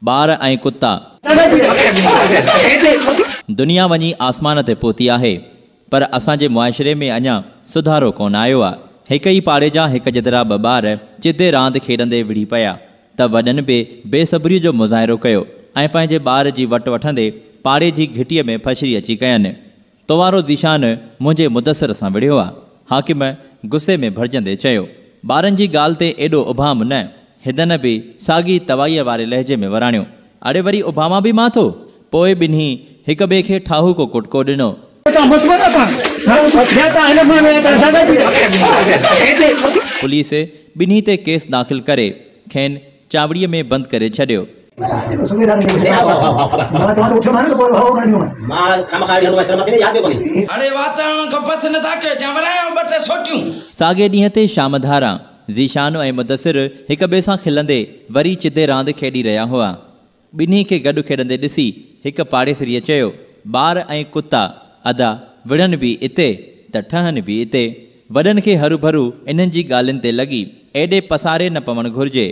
ٻار ۽ ڪتا. دنيا وڃي آسمان تي پهتي آهي، پر اسان جي معاشري ۾ اڃا سڌارو ڪونه آيو آ. هڪ ئي پاڙي جا هڪ جيترا ٻه ٻار چدي راند کيڏندي وڙهي پيا ته وڏن به بي صبريء جو مظاهرو ڪيو ۽ پنهنجي ٻار جي وٽ وٺندي پاڙي جي گهٽيء ۾ ڦشري اچي ڪين. تو وارو ذيشان منهنجي مدثر سان وڙهيو آ. حاڪم غصي ۾ ڀرجندي چيو. ٻارن جي ڳالهه تي ايڏو اڀام نه. هدن به ساڳي توائيء واري لهجي ۾ وراڻيو. اڙي وري اڀامان به مان ٿو؟ پوء ٻنهي هڪ ٻئي کي ٺاهوڪو ڪٽڪو ڏنو. پوليس ٻنهي تي ڪيس داخل ڪري کين چاوڙيء ۾ بند ڪري ڇڏيو. ساڳئي ڏينهن تي شام ڌاران ذيشان ۽ مدثر هڪ ٻئي سان کلندي وري چدي راند کيڏي رهيا هئا. ٻنهي کي گڏ کيڏندي ڏسي هڪ پاڙيسريء چيو، ٻار ۽ ڪتا، ادا، وڙهن به اتي ته ٺهن به اتي. وڏن کي هروڀرو انهن جي ڳالهين تي لڳي ايڏي پساري نه پوڻ گهرجي.